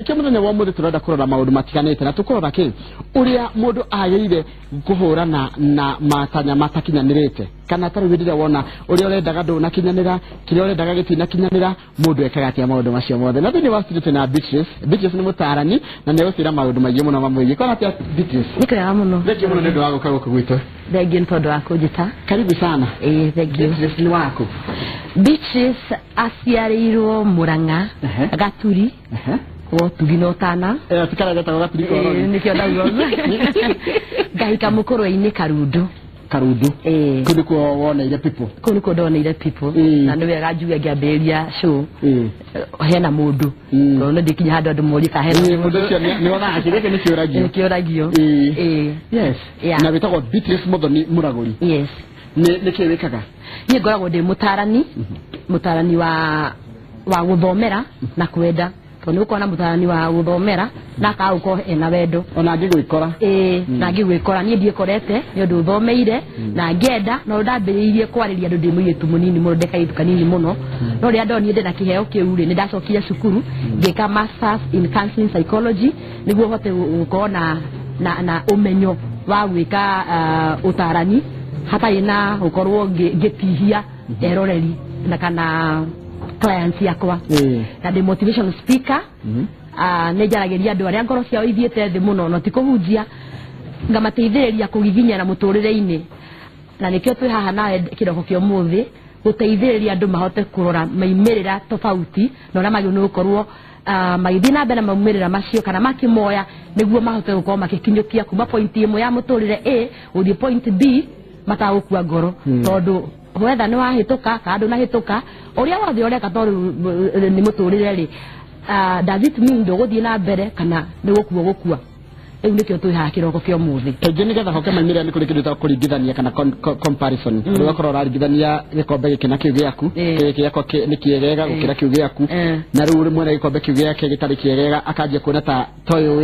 Nĩkĩo mũthenya wa ũmũthĩ tũrenda kũrora maũndũ matiganĩte na tũkũrora kĩ ũrĩa mũndũ agĩrĩire kũhũrana na matanya matakinyanĩrĩte, kana ta rĩu hĩndĩ ĩrĩa wona ũrĩa ũrendaga ndũnakinyanĩra, kĩrĩa ũrendaga gĩtinakinyanĩra, mũndũ ekaga atĩa maũndũ macio mothe. Na thĩinĩ wa studio twĩna Beatrice. Beatrice nĩ mũtaarani na nĩ egũtwĩra maũndũ maingĩ mũno mamwĩgiĩ. Kona atĩa, Beatrice? Nĩ kwega mũno. Thengiũ mũno nĩ ũndũ wa gũka gũkũ gwitũ. Thengiũ nĩ tondũ wa kũnjĩta. Karibu sana. Ĩĩ, thengiũ. Beatrice nĩ waku? Beatrice aciarĩirwo Mũrang'a, Gaturi, Wotugi na Ũtana. Eh, tikara getagwo Gaturi Korogi. Ĩĩ, nĩkĩo ndauga ũguo. Ngahika Mũkũrwe-inĩ, Karundu. Karundu. Ĩĩ. Kũu nĩkuo woneire people? Kũu nĩkuo ndoneire people. Na nĩ wega njuge ngĩambĩrĩria show hena mũndũ, tondũ nĩ ndĩkinya handũ andũ morie kana hena. Mũndũ ũcio nĩ wonaga kĩrĩa nĩ kĩũragio. Nĩ kĩũragio. Ĩĩ. Yes. Yeah. Na wĩtagwo Beatrice Muthoni Mũragũri. Yes. Nĩ kĩ wĩkaga? Niĩ ngoragwo ndĩ mũtarani wa gũthomera na kwenda, tondũ nĩ gũkorwo na mũtarani wa gũthomera na akaga gũkorwo ena wendo. Ona angĩgwĩkora. Ĩĩ, na ngĩgwĩkora niĩ ndiĩkorete, nĩ ũndũ ũthomeire na ngenda. No ndambĩrĩirie kwarĩria andũ ndĩ mũirĩtu mũnini mũno, ndĩ kairĩtu kanini mũno, no rĩrĩa ndonire ndĩna kĩheo kĩu rĩ, nĩ ndacokire cukuru ngĩka masters in counseling psychology nĩguo hote gũkorwo na ũmenyo wa gwĩka ũtarani hatarĩ na gũkorwo ngĩtihia eroreri na kana clients yakwa. Na ndĩ motivation speaker. Nĩ njaragĩria andũ arĩa ngoro ciao ithiĩte thĩ mũno, no ti kũhunjia, ngamateithĩrĩria kũgiginyana mũtũrĩre-inĩ. Na nĩkĩo twĩ haha nawe kĩroko kĩa ũmũthĩ gũteithĩrĩria andũ mahote kũrora maimĩrĩra tofauti na ũrĩa magĩrĩirwo nĩ gũkorwo magĩthiĩ na mbere na maumĩrĩra macio kana makĩmoya, nĩguo mahote gũkorwo magĩkinyũkia kuma point ĩmwe ya mũtũrĩre A gũthiĩ point B matagũkua ngoro, tondũ wetha nĩ wahĩtũka kana ndũnahĩtũka, ũrĩa wothe ũreka tondũ nĩ mũtũrĩre rĩ, does it mean ndũgũthiĩ na mbere kana nĩ gũkua gũkua? Rĩu nĩkĩo twĩ haha kĩroko kĩa ũmũthĩ. Kaingĩ nĩgetha hoke maimĩrĩra nĩ kũrĩ kĩndũ gĩtagwo kũringithania kana comparison. Ũgakorwo ũraringithania gĩkombe gĩkĩ na kĩu gĩaku. Gĩkĩ gĩakwa nĩ kĩegega gũkĩra kĩu gĩaku. Na rĩu mwene gĩkombe kĩu gĩake gĩtarĩ kĩegega akanjia kuona ta ũyũ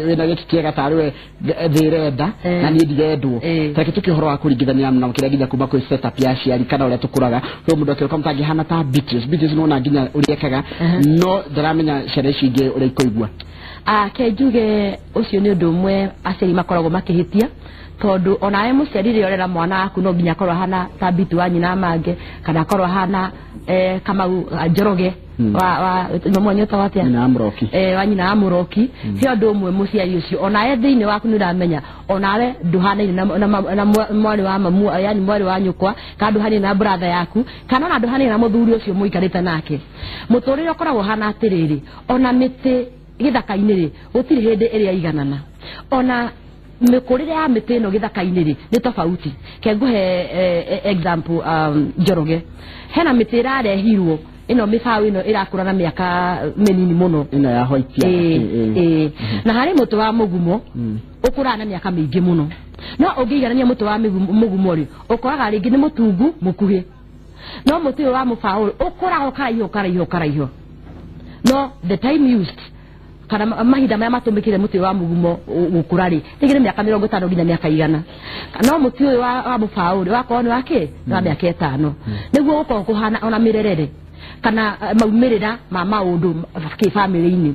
wĩna gĩkĩ kĩega tarĩ we thĩ ĩrenda na niĩ ndirendwo. Reke tũkĩ ũhoro wa kũringithania na kĩrĩa nginya kuma kwĩ setup ya aciari kana ũrĩa tũkũraga. Kwĩ mũndũ akĩroka mũtangĩhana ta Beatrice. Beatrice nĩwona nginya ũrĩa ekaga, no ndaramenya ciana ici ingĩ ũrĩa ikũigua. Ke njuge ũcio nĩ ũndũ ũmwe aciari makoragwo makĩhĩtia, tondũ onawe mũciari rĩrĩa ũrera mwana waku no nginya akorwo ahana ta Bitu wa nyina Mange, kana akorwo ahana Kamau Njoroge wa mwana ũtagwo atĩa? Nyina wa Mũroki. Wa nyina wa Mũroki. He ũndũ ũmwe mũciari ũcio onawe thĩinĩ waku nĩ ũramenya onawe ndũhanaine na mwarĩ wa mamu, yani mwarĩ wa nyũkwa, kana ndũhanaine na brother yaku, kana ona ndũhanaine na mũthuri ũcio mũikarĩte nake. Mũtũrĩre ũkoragwo ũhana atĩrĩrĩ, ona mĩtĩ gĩthaka-inĩ rĩ, gũtirĩ hĩndĩ ĩrĩa iganana. Ona mĩkũrĩre ya mĩtĩ ĩno gĩthaka-inĩ rĩ, nĩ tofauti. Ke ngũhe example, Njoroge, hena mĩtĩ ĩrarehirwo ĩno mĩbaũ ĩno ĩrakũra na mĩaka mĩnini mũno. Ĩno ya white ya Ĩĩ. Na harĩ mũtĩ wa mũgumo ũkũraga na mĩaka mĩingĩ mũno, no ũngĩiganania mũtĩ wa mũgumo rĩ, ũkoraga rĩngĩ nĩ mũtungu mũkuhĩ, no mũtĩ ũyũ wa mũbaũ ũkũraga ũkaraiha ũkaraiha ũkaraiha, no the time used kana mahinda marĩa matũmĩkire mũtĩ wa mũgumo gũkũra rĩ, rĩngĩ nĩ mĩaka 50 nginya mĩaka 100, no mũtĩ ũyũ wa mũbaũ rĩ, wakorwo nĩ wa kĩ? Nĩ wa mĩaka 5. Nĩguo gũkorwo kũhana ona mĩrerere kana maumĩrĩra ma maũndũ kĩbamĩrĩ-inĩ.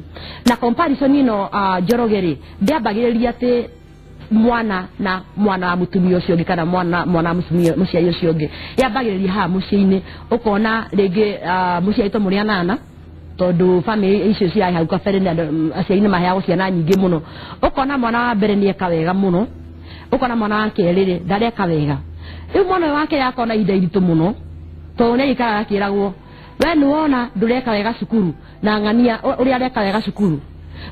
Na comparison ĩno, Njoroge rĩ, ndĩambagĩrĩria atĩ mwana na mwana wa mũtumia ũcio ũngĩ kana mwana wa mũciari ũcio ũngĩ, yambagĩrĩria haha mũciĩ-inĩ. Ũkona rĩngĩ mũciari to mũrĩ anana, tondũ famĩlĩ icio cirarĩ hau kabere nĩ andũ, aciari nĩ maheagwo ciana nyingĩ mũno. Ũkona mwana wa mbere nĩ eka wega mũno, ũkona mwana wa kerĩ rĩ, ndareka wega. Rĩu mwana ũyũ wa kerĩ akona ihinda iritũ mũno, tondũ nĩ aikaraga akĩragwo, we nĩ wona ndũreka wega cukuru, na ng'ania ũrĩa areka wega cukuru,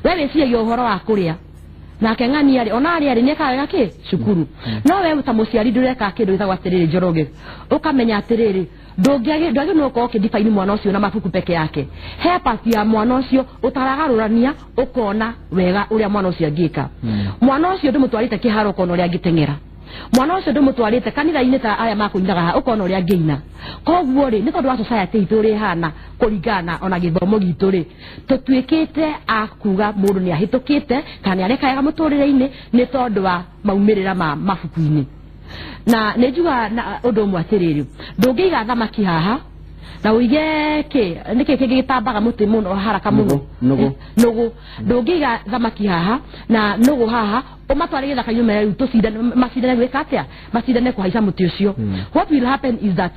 we wĩciragia ũhoro wa kũrĩa, nake ng'ania rĩ, ona arĩa rĩ, nĩ ekaga wega kĩ cukuru, no we ta mũciari ndũreka kĩndũ gĩtagwo atĩrĩrĩ. Njoroge, ũkamenya atĩrĩrĩ, ndwagĩrĩirwo nĩ gũkorwo ũkĩdefine mwana ũcio na mabuku peke yake. He part ya mwana ũcio ũtaragarũrania, ũkona wega ũrĩa mwana ũcio angĩka. Mwana ũcio ndũmũtwarĩte kĩharo, ũkona ũrĩa angĩteng'era. Mwana ũcio ndũmũtwarĩte kanitha-inĩ ta aya makũinaga haha, ũkona ũrĩa angĩina. Koguo rĩ, nĩ tondũ wa society itũ ũrĩa ĩhana, kũringana na ona gĩthomo gitũ rĩ, tũtuĩkĩte a kuga mũndũ nĩ ahĩtũkĩte kana nĩ areka wega mũtũrĩre-inĩ nĩ tondũ wa maumĩrĩra ma mabuku-inĩ. Na nĩ njuga na ũndũ ũmwe atĩrĩrĩ, ndũngĩiga thamaki haha Na ũige kĩ nĩkĩ kĩngĩ gĩtambaga mũtĩ mũno haraka mũno? Nũgũ. Nũgũ. Ndũngĩiga thamaki haha na nũgũ haha ũmatware gĩthaka-inĩ ũmere rĩu tũcindane, macindane gwĩka atĩa? Macindane kũhaica mũtĩ ũcio. What will happen is that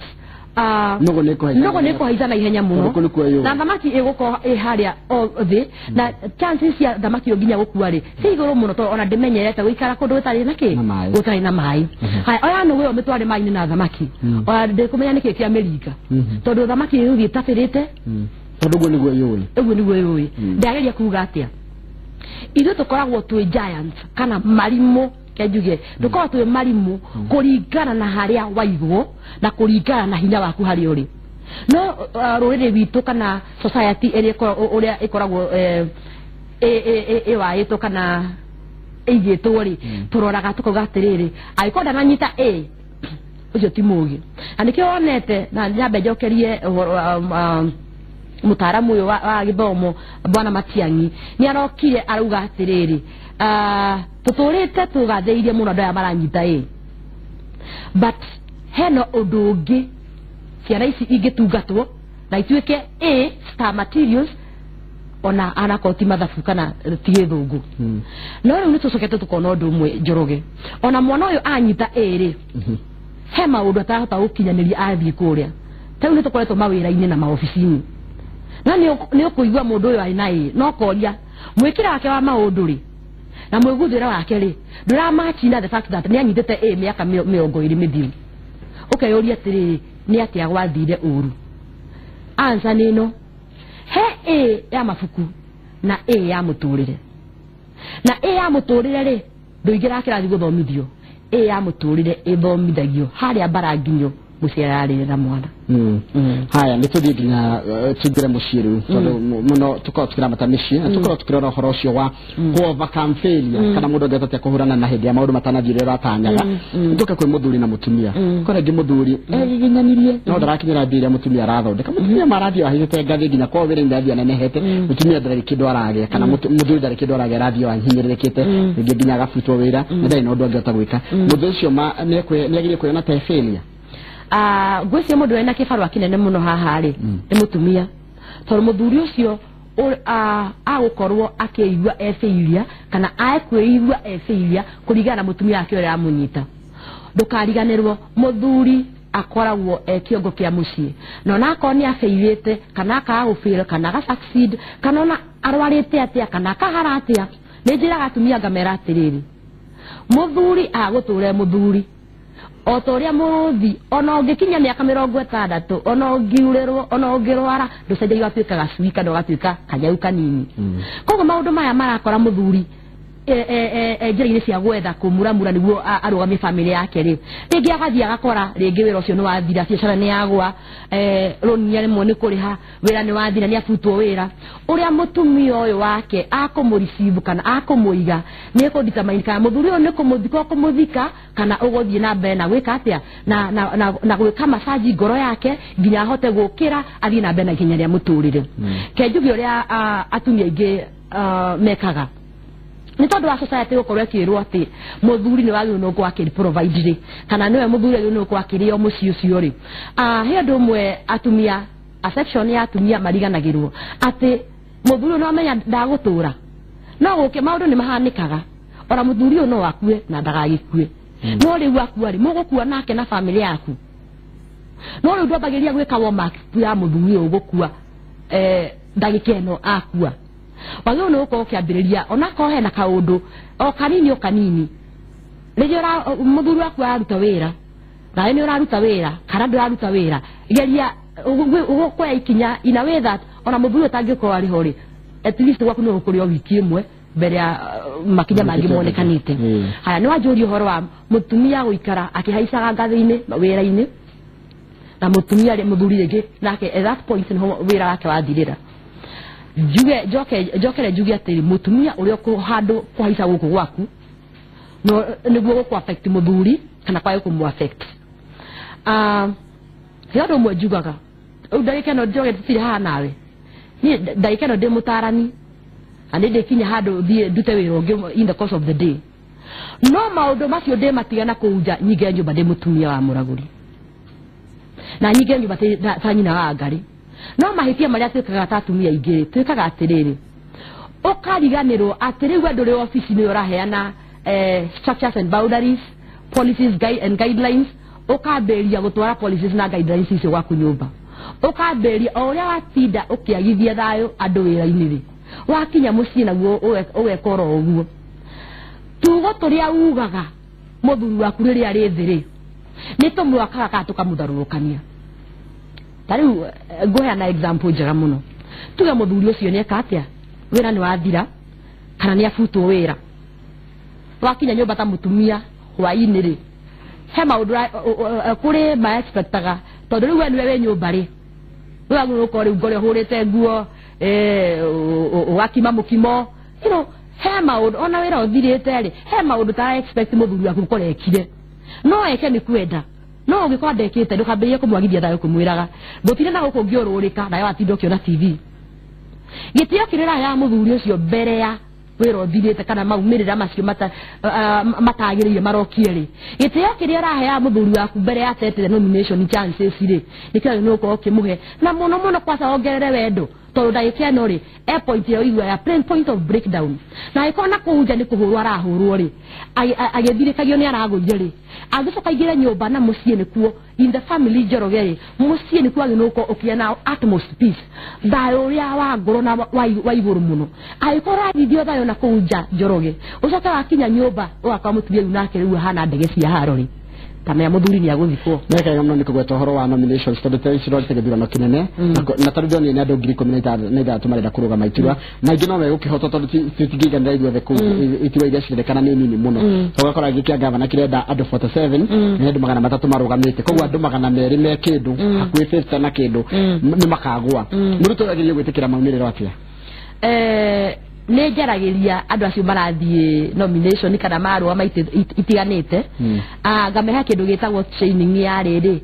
Nũgũ nĩ ĩkũhaica. Nũgũ nĩ ĩkũhaica na ihenya mũno. Tondũ kũu nĩkuo yũĩ. Na thamaki ĩgũkorwo ĩ harĩa o thĩ, na chances cia thamaki ĩyo nginya gũkua rĩ ci igũrũ mũno, tondũ ona ndĩmenyerete gũikara kũndũ gũtarĩ na kĩ? Na maĩ. Gũtarĩ na maĩ. Haya, oya nũgũ ĩyo mĩtware maĩ-inĩ na thamaki, ona ndĩkũmenya nĩkĩ kĩa mĩringa, tondũ thamaki ĩgũthiĩ ĩtabĩrĩte. Tondũ ũguo nĩguo yũĩ. Ũguo nĩguo yũĩ. Ndĩrageria kuga atĩa? Ithuĩ tũkoragwo twĩ giants kana marimũ, kenjuge tũkoragwo twĩ marimũ kũringana na harĩa waigwo na kũringana na hinya waku harĩa ũrĩ. No rũrĩrĩ rwitũ kana society ĩrĩa ũrĩa ĩkoragwo ĩwaĩtwo kana ĩigĩtwo rĩ, tũroraga tũkauga atĩrĩrĩ, angĩkorwo ndananyita A, ũcio ti mũgĩ. Na nĩkĩo wonete na nyambe njokerie ũhoro mũtaaramu ũyũ wa gĩthomo, Bwana Matiang'i, nĩ arokire arauga atĩrĩrĩ, tũtũrĩte tũgathĩrĩirie mũno andũ aya maranyita A, but hena ũndũ ũngĩ ciana ici ingĩtungatwo na ituĩke A star materials, ona anakorwo ti mathabu kana ti gĩthũngũ. No rĩu nĩ tũcokete tũkona ũndũ ũmwe, Njoroge, ona mwana ũyũ anyita A rĩ, he maũndũ atarahota gũkinyanĩria athiĩ kũrĩa. Ta rĩu nĩ tũkoretwo mawĩra-inĩ na maobici-inĩ, na nĩ ũkũigua mũndũ ũyũ arĩ na A, no koria mwĩkĩre wake wa maũndũ rĩ na mwĩguthĩre wake rĩ ndũramachina the fact that nĩ anyitĩte A mĩaka 20 mĩthiru. Ũkeyũria atĩrĩrĩ, nĩ atĩa gwathire ũru? Answer nĩ ĩno: he A ya mabuku na A ya mũtũrĩre. Na A ya mũtũrĩre rĩ, ndũingĩraga kĩrathi gũthomithio. A ya mũtũrĩre ĩthomithagio harĩa mbaranginyo mũciari ararĩrĩra mwana. Haya, nĩ tũthiĩ nginya tũingĩre mũciĩ rĩu, tondũ mũno tũkoragwo tũkĩramata mĩciĩ na tũkoragwo tũkĩrora ũhoro ũcio wa kũ overcome failure, kana mũndũ angĩhota atĩa kũhũrana na hĩndĩ ya maũndũ matanathiĩ ũrĩa ũratanyaga. Tũke kwĩ mũthuri na mũtumia. Kora rĩngĩ mũthuri egiginyanirie no ndarakinyĩra mbia iria mũtumia arathondeka. Mũtumia marathiĩ ahaicĩte ngathĩ nginya kwao wĩra-inĩ athiĩ anenehete, mũtumia ndarĩ kĩndũ aragĩa, kana mũthuri ndarĩ kĩndũ aragĩa, arathiĩ ahinyĩrĩrĩkĩte, rĩngĩ nginya agabutwo wĩra na ndarĩ na ũndũ angĩhota gwĩka. Mũndũ ũcio nĩagĩrĩire kwĩona ta failure? Ngwĩciria mũndũ wĩna kĩbarũa kĩnene mũno haha rĩ nĩ mũtumia, tondũ mũthuri ũcio agũkorwo akĩigua e failure kana akwĩigua e failure kũringana na mũtumia wake ũrĩa aramũnyita. Ndũkariganĩrwo mũthuri akoragwo e kĩongo kĩa mũciĩ, na onakorwo nĩ abeirĩte kana akaga gũbĩra kana aga succeed kana ona arwarĩte atĩa kana akahara atĩa, nĩ njĩraga atumia ngamera atĩrĩrĩ, mũthuri agũtũre mũthuri o ta ũrĩa mũrũthi, ona ũngĩkinya mĩaka 60, ona ũngiurĩrwo, ona ũngĩrwara, ndũcenjagia ũgatuĩka gacui kana ũgatuĩka kanyau kanini. Koguo maũndũ maya marakora mũthuri njĩra-inĩ cia gwetha kũmuramura nĩguo arũgamie bamĩrĩ yake rĩ, rĩngĩ agathiĩ agakora rĩngĩ wĩra ũcio nĩ wathira, biacara nĩ yagwa, rũni nĩ aremwo nĩ kũrĩha, wĩra nĩ wathira, nĩ abutwo wĩra. Ũrĩa mũtumia ũyũ wake akũmũreceive kana akũmũiga nĩ ekũdetermine kana mũthuri ũyũ nĩ kũmũthika ũkũmũthika kana ũgũthiĩ na mbere na gwĩka atĩa na gwĩka massage ngoro yake nginya ahote gũkĩra athiĩ na mbere na ihenya rĩa mũtũrĩre. Ke njuge ũrĩa atumia aingĩ mekaga nĩ tondũ wa society gũkorwo ĩkĩrwo atĩ mũthuri nĩ wagĩrĩirwo nĩ gũkorwo akĩ provide rĩ, kana nĩwe mũthuri agĩrĩirwo nĩ gũkorwo akĩrĩo mũciĩ ũcio rĩ. He ũndũ ũmwe atumia, a section ya atumia mariganagĩrwo atĩ mũthuri ũyũ no amenya ndagũtũra, no gũkĩ maũndũ nĩ mahanĩkaga, ona mũthuri ũyũ no akue na ndagagĩkue. No rĩu akua rĩ, mũgũkua nake na bamĩrĩ yaku. No rĩu ndwambagĩrĩria gwĩka warm up ya mũthuri ũyũ gũkua, ndagĩka ĩno akua, wagĩrĩirwo nĩ gũkorwo ũkĩambĩrĩria onakorwo hena kaũndũ o kanini o kanini. Rĩrĩa mũthuri waku araruta wĩra nawe nĩ ũraruta wĩra kana ndũraruta wĩra, geria ũgũkoya ikinya in a way that ona mũthuri ũtangĩkorwo arĩ ho rĩ, at least gwaku no gũkũrĩ o wiki ĩmwe mbere ya makinya mangĩ monekanĩte. Haya, nĩ wanjũria ũhoro wa mũtumia gũikara akĩhaicaga ngathĩ-inĩ wĩra-inĩ na mũtumia mũthuri rĩngĩ nake at that point nĩho wĩra wake wathirĩra. Njuge njokere njuge atĩrĩ, mũtumia ũrĩa handũ kũhaica gũkũ gwaku no nĩguo gũkũ affect mũthuri kana kwage kũmũ affect. He ũndũ ũmwe njugaga rĩu ndagĩka ĩno njoge tũtirĩ haha nawe, niĩ ndagĩka ĩno ndĩ mũtarani na nĩ ndĩkinya handũ thiĩ ndute wĩra ũngĩ in the course of the day, no maũndũ macio ndĩmatiga na kũu nja nyingĩre nyũmba ndĩ mũtumia wa mũragũri. Na nyingĩ nyũmba ta nyina wa Ngarĩ. No mahĩtia marĩa twĩkaga ta atumia aingĩ twĩkaga atĩrĩrĩ, ũkariganĩrwo atĩ rĩu we ndũrĩ obici-inĩ ũraheana structures and boundaries, policies and guidelines, ũkambĩrĩria gũtwara policies na guidelines icio gwaku nyũmba. Ũkambĩrĩria o ũrĩa watinda ũkĩagithia thayũ andũ wĩra-inĩ rĩ, wakinya mũciĩ naguo ũgeka oro ũguo. Tugo tũrĩa ugaga mũthuri waku rĩrĩa arĩ thĩ rĩ, nĩ tũmwakaga kana tũkamũtharũrũkania. Ta rĩu ngũheana example njega mũno. Tuge mũthuri ũcio nĩeka atĩa, wĩra nĩ wathira kana nĩ abutwo wĩra, wakinya nyũmba ta mũtumia hwaĩ-inĩ rĩ, he maũndũ kũrĩ ma expectaga tondũ rĩu we nĩwe wĩ nyũmba rĩ, we wagĩrĩirwo gũkorwo rĩu ngore ũhũrĩte nguo, ũgakima mũkimo, you know, he maũndũ ona wĩra ũthirĩte rĩ, he maũndũ ta expect mũthuri waku gũkorwo ekire, no eke nĩ kwenda, no ũngĩkorwo ndekĩte ndũkambĩrĩrie kũmwagithia thayũ kũmwĩraga ngũtire na gũkũ ngĩũrũrĩka nawe watinda ũkĩona TV. Gĩtĩo kĩrĩa ũraheaga mũthuri ũcio mbere ya wĩra ũthirĩte kana maumĩrĩra macio matagĩrĩire marokie rĩ, gĩtĩo kĩrĩa ũraheaga mũthuri waku mbere ya atete nomination chances rĩ, nĩkĩo wagĩrĩirwo gũkorwo ũkĩmũhe, na mũno mũno kwaca wongerere wendo, tondũ ndagĩka ĩno rĩ, e point ya ũigua ya plain point of breakdown, na angĩkorwo na kũu nja nĩ kũhũrwo arahũrwo rĩ, agĩthirĩkagio nĩ aragũire rĩ, angĩcoka aingĩre nyũmba na mũciĩ nĩkuo in the family Njoroge rĩ, mũciĩ nĩkuo agĩrĩirwo gũkorwo ũkĩgĩa na utmost peace, thayũ ũrĩa wa ngoro na wa igũrũ mũno. Angĩkorwo ũragithio thayũ na kũu nja Njoroge, ũcoke wakinya nyũmba ũgakora mũtumia ũyũ nake rĩu ahana ndege cia haro rĩ, ta mea mũthuri nĩ agũthikwo. Nĩ mũno nĩ kũgweta ũhoro wa nominations tondũ ta ici rorete gĩthurano kĩnene, na tondũ ndonire nĩ andũ 16,000 marenda kũrũgama iturwa, na aingĩ no megũkĩhotwo tondũ tũtingĩiganĩra ithuothe kũu, iturwa iria cirendekana nĩ nini mũno. Ũgakora gĩkĩ kĩa gavana kĩrenda andũ 47, nĩ andũ 300 marũgamĩte, koguo andũ 200 me kĩndũ hakuhĩ 50 na kĩndũ nĩ makagũa. Mũrutwo agĩrĩire gwĩtĩkĩra maumĩrĩro atĩa? Nĩ njaragĩria andũ acio marathiĩ nomination kana marũgama itiganĩte, ngamehe kĩndũ gĩtagwo training ya rĩrĩ,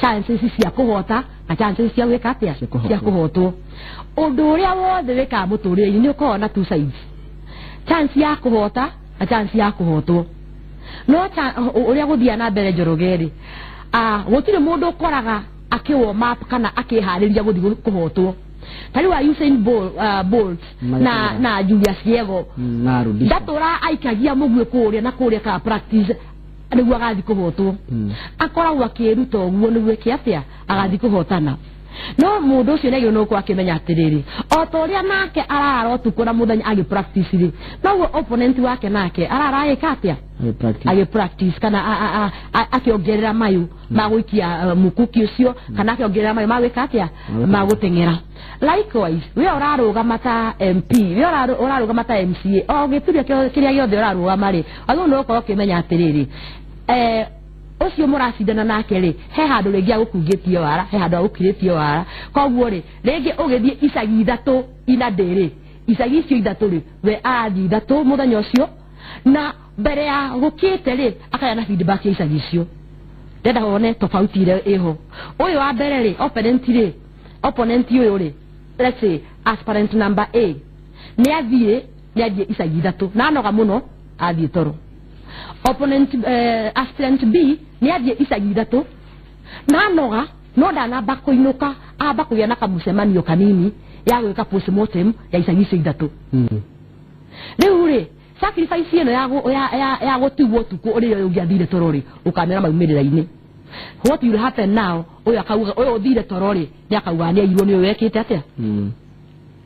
chances cia kũhota na chances cia gwĩka atĩa, cia kũhotwo. Ũndũ ũrĩa wothe wĩkaga mũtũrĩre-inĩ nĩ ũkoragwo na two sides, chance ya kũhota na chance ya kũhotwo. No ũrĩa gũthiaga na mbere Njoroge rĩ, gũtirĩ mũndũ ũkoraga akĩ warm up kana akĩharĩria gũthiĩ kũhotwo. Ta rĩu a Usain Bolt na Julius Yego ndatũra aikagia mũguĩ kũrĩa na kũrĩa ka practice nĩguo agathiĩ kũhotwo, akoragwo akĩruta ũguo nĩguo eke atĩa, agathiĩ kũhotana. No mũndũ ũcio nĩagĩrĩirwo nĩ gũkorwo akĩmenya atĩrĩrĩ, o ta ũrĩa nake arara ũtukũ na mũthenya agĩ practice rĩ, noguo opponent wake nake arara agĩka atĩa, agĩ practice kana akĩongerera mayũ ma gũikia mũkuki ũcio, kana akĩongerera mayũ ma gwĩka atĩa, ma gũteng'era. Likewise we ũrarũgama ta MP, we ũrarũgama ta MCA, o gĩturwa kĩrĩa gĩothe ũrarũgama rĩ, wagĩrĩirwo nĩ gũkorwo ũkĩmenya atĩrĩrĩ, ũcio mũracindana nake rĩ, he handũ rĩngĩ agũkungĩtie wara, he handũ agũkirĩtie wara, koguo rĩ, rĩngĩ ũgĩthiĩ icagi ithatũ ina ndĩrĩ, icagi icio ithatũ rĩ, we arathiĩ ithatũ mũthenya ũcio, na mbere ya gũkĩte rĩ, akagĩa na feedback ya icagi icio, ndenda wone tofauti ĩrĩa ĩho. Ũyũ wa mbere rĩ, opponent rĩ, opponent ũyũ rĩ, let's say aspirant number A nĩ athiĩ icagi ithatũ na anoga mũno, athiĩ toro. Opponent aspirant B nĩ athiĩ icagi ithatũ na anoga, no ndanamba kũinũka, amba kũgĩa na kamũcemanio kanini ya gwĩka postmortem ya icagi icio ithatũ. Rĩu rĩ, sacrifice ĩno ya gũtigwo ũtukũ ũrĩa ũngĩathire toro rĩ, ũkamera maumĩrĩra-inĩ. What will happen now, ũyũ akauga, ũyũ ũthire toro rĩ, nĩ akauga nĩ airwo nĩ ũyũ wekĩte atĩa,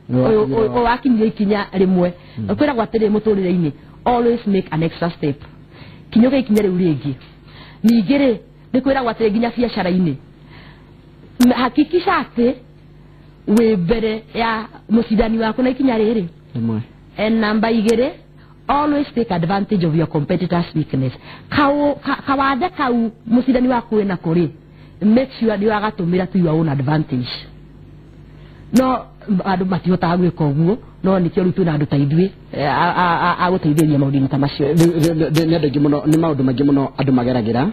ũyũ wakinyire ikinya rĩmwe. Kwĩragwo atĩrĩ mũtũrĩre-inĩ, always make an extra step, kinyũka ikinya rĩu rĩngĩ. Ningĩ rĩ, nĩ kwĩragwo atĩrĩ nginya biacara-inĩ, hakikisha atĩ wĩ mbere ya mũcindani waku na ikinya rĩrĩ rĩmwe. And namba igĩrĩ, always take advantage of your competitor's weakness. Kawathe kau mũcindani waku wĩnako rĩ, make sure nĩ ũragatũmĩra to your own advantage. No Andũ matihotaga gwĩka ũguo, no nĩkĩo rĩu twĩna andũ ta ithuĩ a gũteithĩrĩria maũndũ-inĩ ta macio. Nĩ andũ aingĩ mũno, nĩ maũndũ maingĩ mũno andũ mageragĩra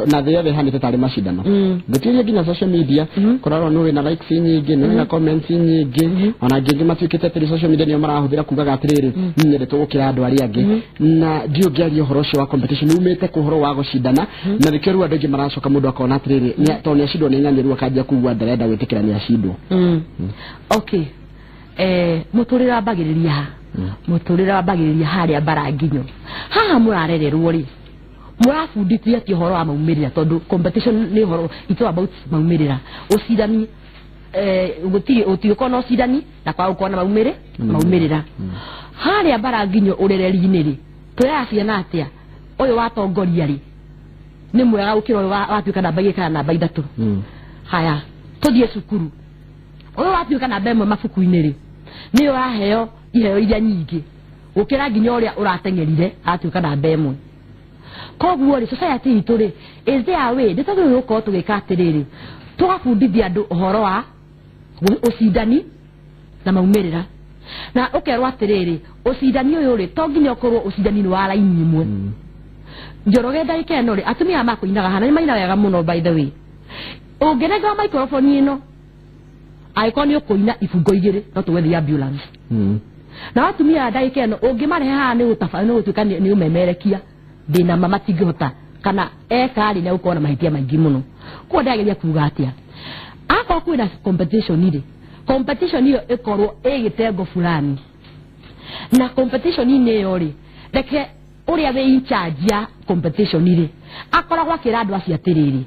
na thĩ yothe ĩhanĩte tarĩ macindano. Ngũtiria nginya social media kũrarwo nĩ wĩna likes nyingĩ, nĩ wĩna comments nyingĩ, ona angĩ matuĩkĩte atĩrĩ social media nĩo marahũthĩra kugaga atĩrĩrĩ, niĩ nyendete gũkĩra andũ arĩa angĩ. Na ndiũ ngĩaria ũhoro ũcio wa competition umĩte kũ ũhoro wa gũcindana, na nĩkĩo rĩu andũ aingĩ maracoka mũndũ akona atĩrĩrĩ, tondũ nĩ acindwo nĩ ng'ani, rĩu akanjia kuigua ndarenda gwĩtĩkĩra nĩ acindwo. Okay, mũtũrĩre wambagĩrĩria ha? Mũtũrĩre wambagĩrĩria harĩa mbaranginyo. Haha mũrarererwo rĩ, mũrabundithio atĩ ũhoro wa maumĩrĩra, tondũ competition nĩ ũhoro, it's all about maumĩrĩra. Ũcindani, gũtirĩ ũtigũkorwo na ũcindani na kwaga gũkorwo na maumĩrĩra. Harĩa mbaranginyo ũrereri-inĩ rĩ, twĩraga ciana atĩa ũyũ watongoria rĩ nĩ mwega gũkĩra ũyũ watuĩka namba 2 kana namba 3. Haya, tũthiĩ cukuru, ũyũ watuĩka namba 1 mabuku-inĩ rĩ nĩ ũraheo iheo iria nyingĩ gũkĩra nginya ũrĩa ũrateng'erire atuĩka namba 1. Koguo rĩ, society itũ rĩ, is there a way nĩ twagĩrĩirwo gũkorwo tũgĩka atĩrĩrĩ, tũgabundithia andũ ũhoro wa ũcindani na maumĩrĩra, na ũkerwo atĩrĩrĩ, ũcindani ũyũ rĩ to nginya ũkorwo ũcindani nĩ wa raini ĩmwe. Njoroge ndagĩka ĩno rĩ, atumia aya makũinaga hana nĩ maina wega mũno, by the way. Ũngĩnengera microphone ĩno angĩkorwo nĩ ũkũina ibungo 2 no tũgwethe ambulance. Na atumia aya ndagĩka ĩno ũngĩmarehe haha nĩ gũtuĩka nĩ ũmemerekia ndĩna ma matingĩhota, kana eka rĩ nĩ gũkorwo na mahĩtia maingĩ mũno. Koguo ndĩrageria kuga atĩa, akorwo kwĩna competition rĩ, competition ĩyo ĩkorwo ĩ gĩtengo fulani, na competition-inĩ ĩyo rĩ, reke ũrĩa wĩ in charge ya competition rĩ akoragwo akĩra andũ acio atĩrĩrĩ,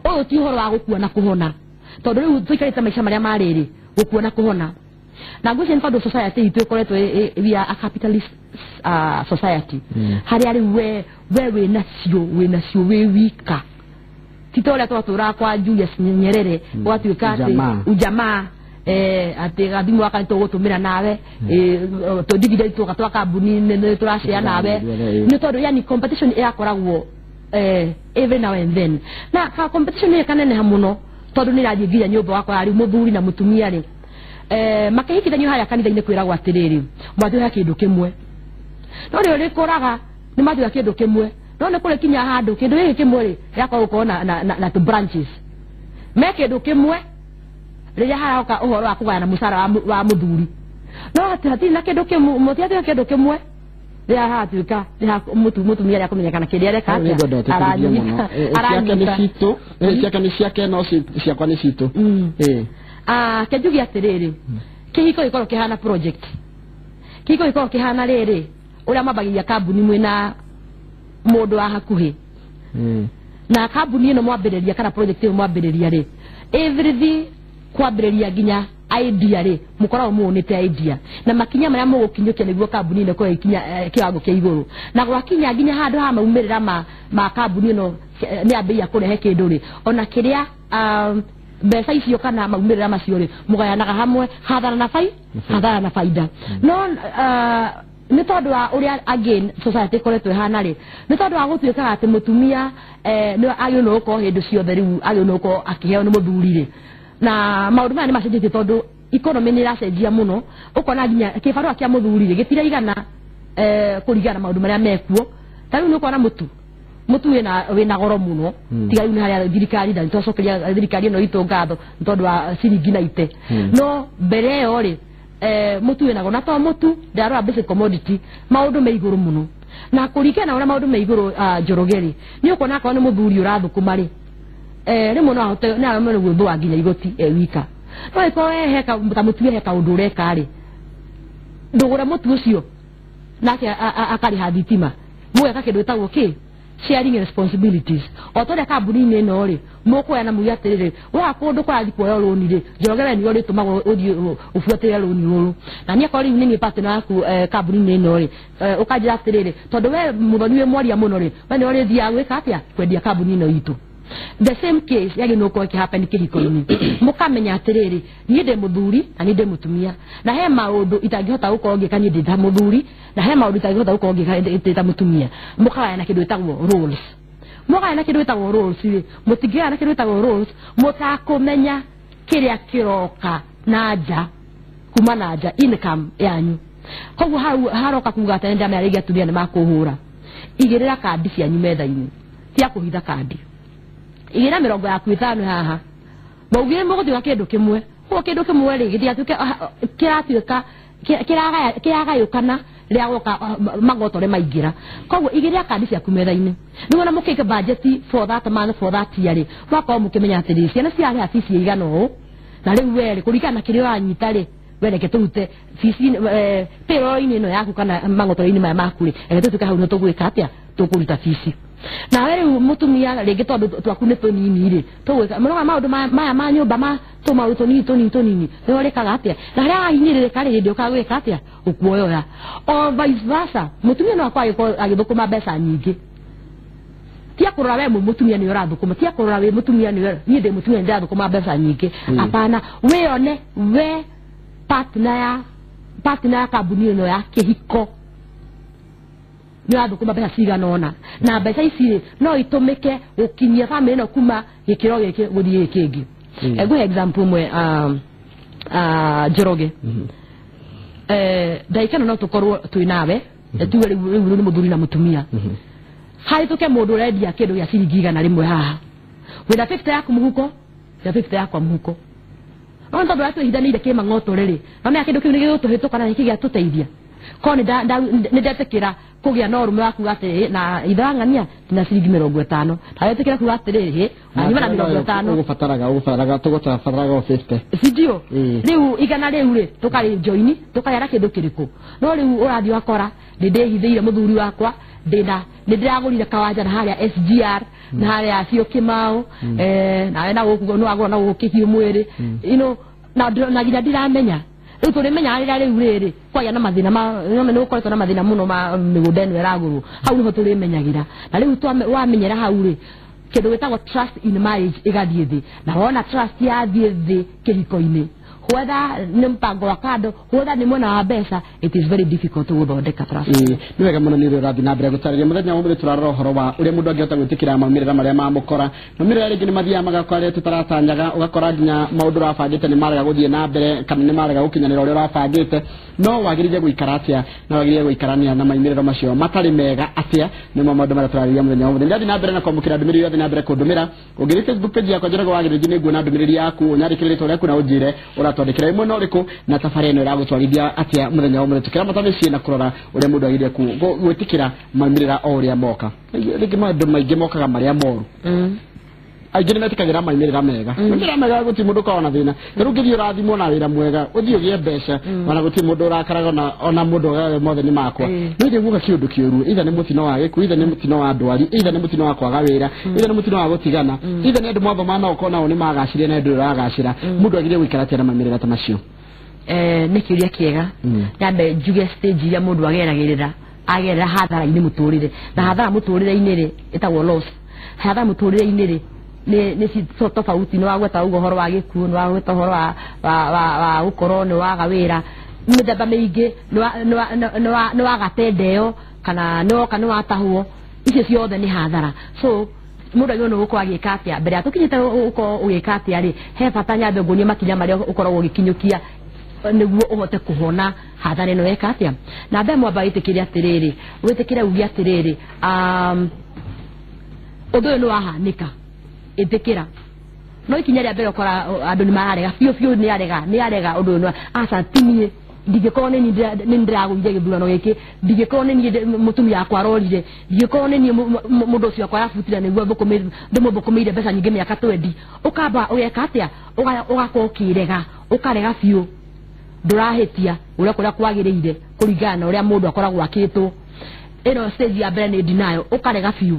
ũyũ ti ũhoro wa gũkua na kũhona, tondũ rĩu tũikarĩte maica marĩa marĩrĩ gũkua na kũhona. Na ngwĩciria nĩ tondũ society itũ ĩkoretwo we are a capitalist society, harĩa rĩu we wĩnacio wĩ wika, ti ta ũrĩa twatũraga kwa Julius Nyerere gwatuĩka atĩ ujamaa, atĩ gathimũ gaka nĩ tũgũtũmĩra nawe, tũ tũka twa kambuni nĩ tũracea nawe, nĩ tondũ yani competition ĩrakoragwo every now and then. Na ka competition ĩyo ĩkaneneha mũno tondũ nĩ ĩrathiĩ nginya nyũmba wakora rĩu mũthuri na mũtumia rĩ, makĩhikithanio harĩa kanitha-inĩ kwĩragwo atĩrĩrĩ, mwatuĩka kĩndũ kĩmwe, no rĩo rĩkũraga nĩ matuĩka kĩndũ kĩmwe, no nĩ kũrĩ kinya handũ kĩndũ gĩkĩ kĩmwe rĩ gĩakorwo gũkorwo na two branches me kĩndũ kĩmwe rĩrĩa haroka ũhoro wa kũgayana mũcara wa mũthuri, no hatirĩ na kĩndũ kĩmwe, mũtiatuĩka kĩndũ kĩmwe rĩrĩa hatuĩka mũtumia rĩa kũmenyekana kĩrĩa areka atĩa, aranyita ciake nĩ ciake no ciakwa nĩ citũ. Ke njuge atĩrĩrĩ, kĩhiko gĩkorwo kĩhana project, kĩhiko gĩkorwo kĩhana rĩrĩ ũrĩa mwambagĩrĩria kambuni mwĩna mũndũ wa hakuhĩ, na kambuni ĩno mwambĩrĩria kana project ĩyo mwambĩrĩria rĩ, everything kwambĩrĩria nginya idea rĩ mũkoragwo muonete idea na makinya marĩa mũgũkinyũkia nĩguo kambuni ĩno ĩkorwo ĩkinya kĩwango kĩa igũrũ, na gwakinya nginya handũ ha maumĩrĩra ma kambuni ĩno nĩ yambĩrĩria kũrehe kĩndũ rĩ, ona kĩrĩa mbeca icio kana maumĩrĩra macio rĩ mũgayanaga hamwe, hathara na hathara na faida. No nĩ tondũ wa ũrĩa again society ĩkoretwo ĩhana rĩ, nĩ tondũ wa gũtuĩkaga atĩ mũtumia nĩ agĩrĩirwo nĩ gũkorwo hĩndĩ ciothe rĩu agĩrĩirwo nĩ gũkorwo akĩheo nĩ mũthuri rĩ, na maũndũ maya nĩ macenjetie tondũ economy nĩ ĩracenjia mũno, ũkona nginya kĩbarũa kĩa mũthuri rĩ gĩtiraigana kũringana na maũndũ marĩa mekuo. Ta rĩu nĩ ũkona mũtu wĩna goro mũno, tiga rĩu nĩ harĩa thirikari na nĩtwacokeria thirikari ĩno itũ ngatho nĩ tondũ wa ciringi na ite, no mbere ĩyo rĩ mũtu wĩna goro, na to mũtu ndarora basic commodity maũndũ me igũrũ mũno, na kũringana na ũrĩa maũndũ me igũrũ Njoroge rĩ, nĩ ũkuona akorwo nĩ mũthuri ũrathũkũma rĩ, rĩmwe no ahote nĩ aremwo nĩ gwĩthũa nginya igoti e wika, no ĩkorwo he ta mũtu he kaũndũ ũreka rĩ, ndũgũre mũtu ũcio nake akarĩha thitima, mũgeka kĩndũ gĩtagwo kĩ sharing responsibilities. O ta ũrĩa kambuni-inĩ ĩno rĩ mũkuoya na muge atĩrĩrĩ, woka kũndũ kũrathiĩ kuoya rũni rĩ, Njoroge we nĩwe ũrĩtũmagwo ũthiĩ ũbuatĩrĩre rũni rũrũ, na niĩ akorwo rĩu nĩ niĩ partner yaku kambuni-inĩ ĩno rĩ, ũkanjĩra atĩrĩrĩ, tondũ we Mũthoni wĩ mwaria mũno rĩ, we nĩwe ũrĩthiaga gwĩka atĩa kwendia kambuni ĩno itũ. The same case yagĩrĩirwo nĩ gũkorwo ĩkĩhappen kĩhiko-inĩ, mũkamenya atĩrĩrĩ, niĩ ndĩ mũthuri na niĩ ndĩ mũtumia, na he maũndũ itangĩhota gũkorwo ngĩka niĩ ndĩ ta mũthuri, na he maũndũ itangĩhota gũkorwo ngĩka ndĩ ta mũtumia. Mũkagayana kĩndũ gĩtagwo roles, mũkagayana kĩndũ gĩtagwo roles rĩ, mũtingĩgayana kĩndũ gĩtagwo roles mũtakũmenya kĩrĩa kĩroka na nja kuma na nja income yanyu. Koguo hau haroka kuga atĩ ndamenya rĩngĩ atumia nĩ makũhũra. Igĩrĩra kandi cianyu metha-inĩ cia kũhitha kandi. Igĩrĩra mĩrongo yaku ĩtano haha. Maugire mũgũtiga kĩndũ kĩmwe. Koguo kĩndũ kĩmwe rĩ gĩtigatuĩke kĩratuĩka kĩragayũkana rĩrĩa goka magotore maingĩra. Koguo igĩrĩra kandi ciaku metha-inĩ. Nĩguo na mũkĩke budget for that month, for that year rĩ, mũgakorwo mũkĩmenya atĩrĩ ciana ciarĩha bici ĩigana ũũ, na rĩu we rĩ kũringana na kĩrĩa ũranyita rĩ, we reke tũrute bici payroll-inĩ ĩno yaku kana mang'otore-inĩ maya maku rĩ, reke tũtuĩke hau nĩ tũgwĩka atĩa, tũkũruta bici. Nawe rĩu mũtumia rĩngĩ tondũ twaku nĩ tũnini rĩ, tũgwĩka mũroga maũndũ maya ma nyũmba ma tũmaũndũ tũnini tũnini tũnini nĩwe ũrĩkaga atĩa, na harĩa wahinyĩrĩrĩka rĩ hĩndĩ ũkaga gwĩka atĩa, ũkuoyoya. O vice versa, mũtumia no akorwo agĩthũkũma mbeca nyingĩ. Tia kũrora we mũtumia nĩwe ũrathũkũma, tia kũrora wĩ mũtumia nĩwe, niĩ ndĩ mũtumia nĩ ndĩrathũkũma mbeca nyingĩ. Hapana, wĩone we partner ya kambuni ĩno ya kĩhiko nĩ ũrathũkũma mbeca cigana ũna, na mbeca ici rĩ no itũmĩke gũkinyia bamĩrĩ ĩno kuma gĩkĩro gĩkĩ gũthiĩ gĩkĩ kĩngĩ. Ngũhe example ĩmwe, Njoroge. Ndagĩka ĩno no tũkorwo twĩ nawe, tuge rĩu nĩ mũthuri na mũtumia. Hahĩtũke mũndũ ũrendia kĩndũ gĩa ciringi 100 haha, wĩna 50 yaku mũhuko, na 50 yakwa mũhuko. No tondũ ũrĩa twĩhithanĩire kĩmang'otore rĩ, mamenya kĩndũ kĩu nĩ gĩgũtũhĩtũka na nĩkĩ gĩatũteithia. Korwo nĩ ndetĩkĩra kũgĩa na ũrũme wa kuga atĩrĩ, na ithang'ania na ciringi 50, na wetĩkĩra kuga atĩrĩrĩ, na nyuma na 50. Ũgũbataraga tũgũbataraga o 50. Sindio? Rĩu igana rĩu rĩ tũkarĩ join tũkagĩa kĩndũ kĩrĩkũ. No rĩu ũrathiĩ wakora nĩ ndĩhithĩire mũthuri wakwa, ndĩna nĩ ndĩragũrire kawanja na harĩa SGR na harĩa Syokimau, nawe na gũkũ nĩ wagũra na gũkũ kĩhiũ mwĩrĩ, you know, na nginya ndiramenya. Rĩu tũrĩmenya rĩrĩa rĩu rĩrĩ kwagĩa na mathĩna ma nĩ gũkoretwo na mathĩna mũno ma mĩgũnda ĩno ĩragũrwo, hau nĩho tũrĩmenyagĩra. Na rĩu wamenyera hau rĩ, kĩndũ gĩtagwo trust in marriage ĩgathiĩ thĩ, na wona trust yathiĩ thĩ kĩhiko-inĩ, whether nĩ mpango wa kando, whether nĩ mwena wa mbeca, it is very difficult gũthondeka trust. Nĩ wega mũno nĩ ũrĩa ũrathiĩ na mbere gũtarĩria. Mũthenya wa ũmũthĩ tũrarora ũhoro wa ũrĩa mũndũ angĩhota gwĩtĩkĩra maumĩrĩra marĩa mamũkora. Maumĩrĩra rĩngĩ nĩ mathiaga magakora rĩrĩa tũtaratanyaga, ũgakora nginya maũndũ ũrabangĩte nĩ marega gũthiĩ na mbere kana nĩ marega gũkinyanĩra ũrĩa ũrabangĩte. No wagĩrĩire gũikara atĩa na wagĩrĩire gũikarania na maumĩrĩra macio matarĩ mega atĩa? Nĩmo maũndũ marĩa tũrarĩrĩria mũthenya wa ũmũthĩ. Ndathiĩ na mbere na kwamũkĩra ndũmĩrĩri yothe na mbere kũndũmĩra. Ũngĩthiĩ Facebook page yakwa Njoroge wa Gĩthĩnji nĩ nguona ndũmĩrĩri yaku, ũnyandĩkĩre rĩtwa rĩaku na ũnjĩre ũratwandĩkĩra ĩmwe na ũrĩkũ, na tabarĩra ĩno ĩragũtwarithia atĩa mũthenya wa ũmũthĩ. Tũkĩramata mĩciĩ na kũrora ũrĩa mũndũ agĩrĩire gwĩtĩkĩra maumĩrĩra o ũrĩa moka. Rĩngĩ maũndũ maingĩ mokaga marĩa moru. Aingĩ nĩ metĩkagĩra maumĩrĩra mega. Maumĩrĩra mega gũtirĩ mũndũ ũkoragwo na thĩna. Ta rĩu ũngĩthiĩ ũrathimwo na wĩra mwega, ũthiĩ ũgĩe mbeca, ona gũtirĩ mũndũ ũrakaraga, ona mũndũ ũgaga mothe nĩ makwa. No rĩrĩa guoka kĩũndũ kĩũru, either nĩ mũtino wa gĩkuũ, either nĩ mũtino wa ndwari, either nĩ mũtino wa kwaga wĩra, either nĩ mũtino wa gũtigana, either nĩ andũ mwathoma nao ũkona o nĩ magacĩra na andũ ũragacĩra. Mũndũ agĩrĩire gũikara atĩa na maumĩrĩra ta macio? Nĩ kĩũria kĩega. Nyambe njuge stage iria mũndũ ageragĩrĩra, agerera hathara-inĩ mũtũrĩre. Na hathara mũtũrĩre-inĩ rĩ, ĩtagwo loss. Hathara mũtũrĩre-inĩ rĩ, nĩ tofauti. Nĩ wagweta ũguo ũhoro wa gĩkuũ, nĩ wagweta ũhoro wa gũkorwo nĩ waga wĩra, mĩthemba mĩingĩ, nĩ waga tendeo kana nĩ woka nĩ watahwo, icio ciothe nĩ hathara. So mũndũ agĩrĩirwo nĩ gũkorwo agĩka atĩa mbere ya tũkinyĩte gũkorwo ũgĩka atĩa rĩ, he bata nyambe nguonie makinya marĩa ũkoragwo ũgĩkinyũkia nĩguo ũhote kũhona hathara ĩno weka atĩa. Na mbere mwamba wĩtĩkĩre atĩrĩrĩ, wĩtĩkĩre uge atĩrĩrĩ, ũndũ ũyũ nĩ wahanĩka, ĩtĩkĩra. No ikinya rĩa mbere ũkora andũ nĩ mararega biũ biũ, nĩ arega ũndũ ũyũ, aca ti niĩ, ndingĩkorwo nĩ niĩ ndĩragũire gĩthurano gĩkĩ, ndingĩkorwo nĩ niĩ mũtumia wakwa arorire, ndingĩkorwo nĩ niĩ mũndũ ũcio wakwa arabutire nĩguo ndĩmũthũkũmĩire mbeca nyingĩ mĩaka 20. Ũkamba ũgeka atĩa, ũgakorwo ũkĩrega, ũkarega biũ, ndũrahĩtia ũrĩa kũrĩa kwagĩrĩire kũringana na ũrĩa mũndũ akoragwo akĩtwo. Ĩno stage ya mbere nĩ denial, ũkarega biũ.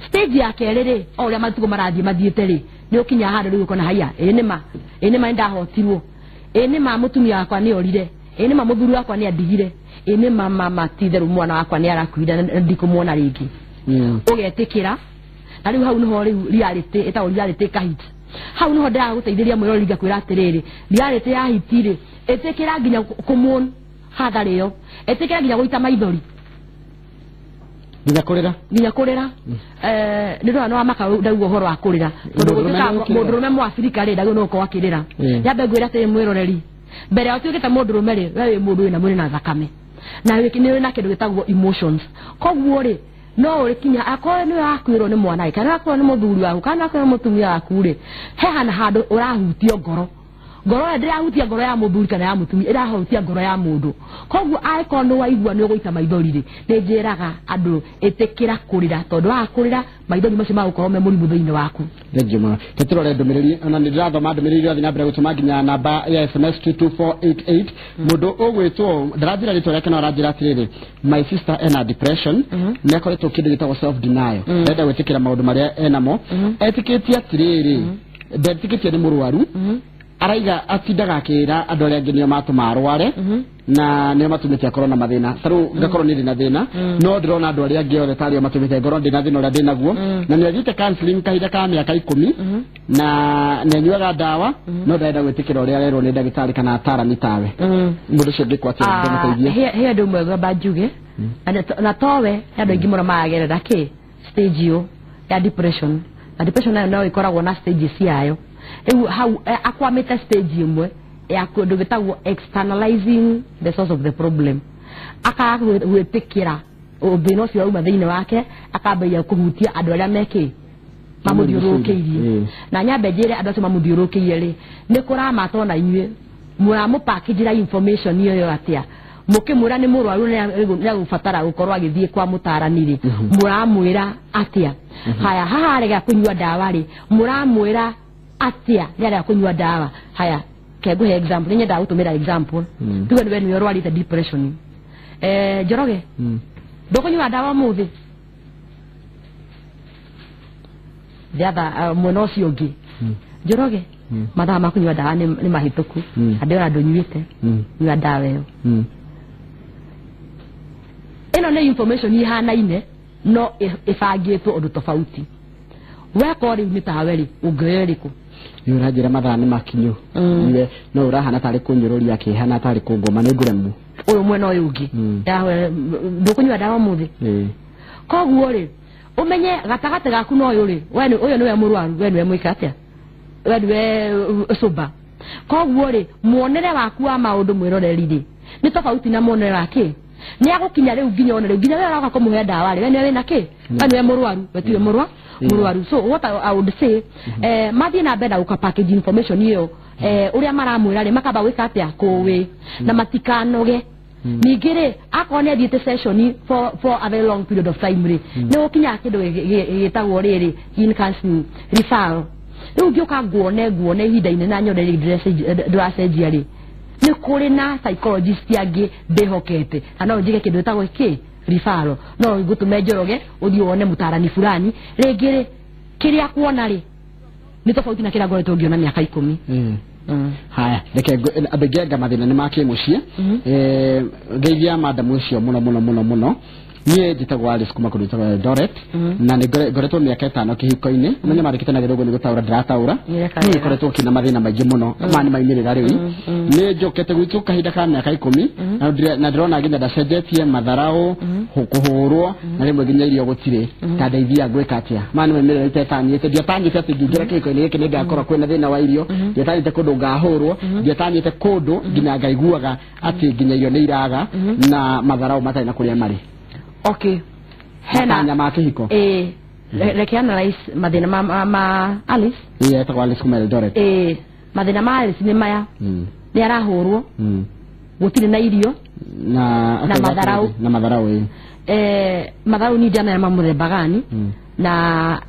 Stage ya kerĩ rĩ, o ũrĩa matukũ marathiĩ mathiĩte rĩ, nĩ ũkinya handũ rĩu ũkona haiya, ĩĩ nĩma, ĩĩ nĩma nĩndahotirwo, ĩĩ nĩma mũtumia wakwa nĩ orire, ĩĩ nĩma mũthuri wakwa nĩ andigire, ĩĩ nĩma mama ti itherũ mwana wakwa nĩ arakuire na ndikũmuona rĩngĩ. Ũgetĩkĩra. Na rĩu hau nĩho rĩu reality ĩtagwo reality kahit. Hau nĩho ndĩragũteithĩria mwĩrori ngakwĩra atĩrĩrĩ, reality ya hit rĩ, ĩtĩkĩra nginya kũmuon hathara ĩyo, ĩtĩkĩra nginya gũita maithori. Nginya kũrĩra. Nĩ ndona nĩ wamaka ndauga ũhoro wa kũrĩra. Tondũ gũtuĩka mũndũrũme Mũabirika rĩ ndagĩrĩirwo nĩ gũkorwo akĩrĩra. Nyambe ngwĩre atĩrĩ mwĩroreri, mbere ya ũtuĩkĩte mũndũrũme rĩ, we wĩ mũndũ wĩna mwĩrĩ na thakame na nĩ wĩ na kĩndũ gĩtagwo emotions. Koguo rĩ, no ũrĩkinya akorwo nĩ wakuĩrwo nĩ mwana kana wakuĩrwo nĩ mũthuri waku kana wakuĩrwo nĩ mũtumia waku rĩ, he hana handũ ũrahutio ngoro. Ngoro ĩyo ndĩrahutia ngoro ya mũthuri kana ya mũtumia, ĩrahutia ngoro ya mũndũ. Koguo angĩkorwo nĩ waigua nĩ ũgũita maithori rĩ, nĩ njĩraga andũ ĩtĩkĩra kũrĩra, tondũ waga kũrĩra maithori macio magũkorwo me mũrimũ thĩinĩ waku. Thengiũ mũno. Tũtũrore ndũmĩrĩri, ona nĩ ndĩrathoma ndũmĩrĩri ĩrathiĩ na mbere gũtũma nginya namba ya SMS 22488. Mũndũ ũgwĩtwo ndaranjĩra rĩtwa rĩake no aranjĩra atĩrĩrĩ, my sister ena depression, nĩ akoretwo kĩndũ gĩtagwo self denial, ndenda gwĩtĩkĩra maũndũ marĩa enamo, etĩkĩtie atĩrĩrĩ, ndetĩkĩtie nĩ mũrwaru, araiga atindaga akĩra andũ arĩa angĩ nĩo matũma arware na nĩo matũmĩte akorwo na mathĩna. Ta rĩu ngakorwo niĩ ndĩna thĩna, no ndĩrona andũ arĩa angĩ othe tarĩo matũmĩte ngorwo ndĩna thĩna ũrĩa ndĩnaguo. Na nĩ athiĩte counseling kahinda ka mĩaka 10 na nĩ anyuaga ndawa, no ndarenda gwĩtĩkĩra ũrĩa arerwo nĩ ndagĩtarĩ kana atarani tawe. Mũndũ ũcio angĩkwo atĩa ndĩmũteithie? He andũ ũmwe ngwamba njuge, na towe he andũ aingĩ mũno maragerera kĩ stage ĩyo ya depression, na depression nayo no ĩkoragwo na stages ciayo. Rĩu hau akwamĩte stage ĩmwe ya kĩndũ gĩtagwo externalizing the source of the problem, akaga gwĩtĩkĩra thĩna ũcio wauma thĩinĩ wake, akambĩrĩria kũhutia andũ arĩa mekĩ mamũthiũrũrũkĩirie. Na nyambe njĩre andũ acio mamũthiũrũrũkĩirie rĩ, nĩ kũramata ona inyuĩ mũramũpackagĩra information ĩyo atĩa, mũkĩmwĩra nĩ mũrwaru nĩ agũbatara gũkorwo agĩthiĩ kwa mũtarani rĩ, mũramwĩra atĩa? Haya, haha arega kũnyua ndawa rĩ, mũramwĩra atĩa nĩ arega kũnyua ndawa? Haya, kengũhe example, nĩ nyendaga gũtũmĩra example. Tuge nĩwe nĩwe ũrwarĩte depression. Njoroge, ndũkũnyua ndawa ũmũthĩ? The other mwena ũcio ũngĩ, Njoroge, mathaa ma kũnyua ndawa nĩ mahĩtũku, na ndĩrona ndũnyuĩte, nyua ndawa ĩyo. Ĩno nĩ information ihanaine no ĩbangĩtwo ũndũ tofauti. Weko rĩu nĩ tawe rĩ, ũngĩoya ĩrĩkũ? Nĩ ũranjĩra mathaa nĩ makinyu, iwe no ũrahana tarĩ kũnyũrũria akĩhana tarĩ kũngoma, nĩ ngũremwo. Ũyũ mwena ũyũ ũngĩ, ndũkũnyua ndawa ũmũthĩ? Koguo rĩ, ũmenye gatagatĩ gaku na ũyũ rĩ, ũyũ nĩwe mũrwaru, we nĩwe mwĩka atĩa, we nĩwe sober. Koguo rĩ, muonere waku wa maũndũ mwĩroreri rĩ, nĩ tofauti na muonere wa kĩ. Nĩ agũkinya rĩu nginya one rĩu nginya we ũroka kũmũhe ndawa rĩ, we nĩwe wĩna kĩ, we nĩwe mũrwaru, we tiwe mũrwaru. So what I would say, mathiĩ na mbere na gũka package information ĩyo, ũrĩa maramwĩra rĩ, makamba gwĩka atĩa kũwĩ, na matikanoge. Ningĩ rĩ, akorwo nĩ athiĩte session for a very long period of time rĩ, nĩ gũkinyaga kĩndũ gĩtagwo rĩrĩ in counseling referral. Rĩu ngĩũka nguone ihinda inene na nyone rĩ ndĩracenjia rĩ, nĩ kũrĩ na psychologist angĩ ndĩhokete, na no njige kĩndũ gĩtagwo kĩ referral, no ngũtũme Njoroge ũthiĩ wone mũtarani fulani. Rĩngĩ rĩ, kĩrĩa kuona rĩ nĩ tofauti na kĩrĩa ngoretwo ngĩona mĩaka 10. Haya, reke andũ aingĩ anga mathĩna nĩ ma kĩmũciĩ. Ngeithia madam ũcio mũno mũno mũno mũno. Niĩ njĩtagwo Alice kuma kũndũ gwĩtagwo Eldoret, na nĩ ngoretwo mĩaka 5 kĩhiko-inĩ. Ũmenye marĩkĩte na gĩthũngũ nĩ gũtaũra ndĩrataũra. Niĩ ngoretwo kĩna mathĩna maingĩ mũno, maya nĩ maumĩrĩra rĩu. Nĩ njũkĩte gwitũ kahinda ka mĩaka 10, na ndĩrona nginya ndacenjetie matharaũ, kũhũrwo, na rĩmwe nginya irio gũtirĩ. Ta ndeithia ngwĩka atĩa? Maya nĩ maumĩrĩra itetanyĩte. Ndiatanyĩte atĩ ngĩingĩra kĩhiko-inĩ gĩkĩ nĩ ngakorwo kwĩna thĩna wa irio, ndiatanyĩte kũndũ ngahũrwo, ndiatanyĩte kũndũ nginya ngaiguaga atĩ nginya irio nĩ iraga na matharaũ matarĩ na kũrĩa marĩ. Okay. Hena nyama kĩhiko. Reke analyze mathĩna ma Alice. Etagwo Alice kuma Eldoret. Mathĩna ma Alice nĩ maya. Nĩ arahũrwo. Gũtirĩ na irio na matharaũ. Na matharaũ. Matharaũ ni ndiamenya ma mũthemba gani, na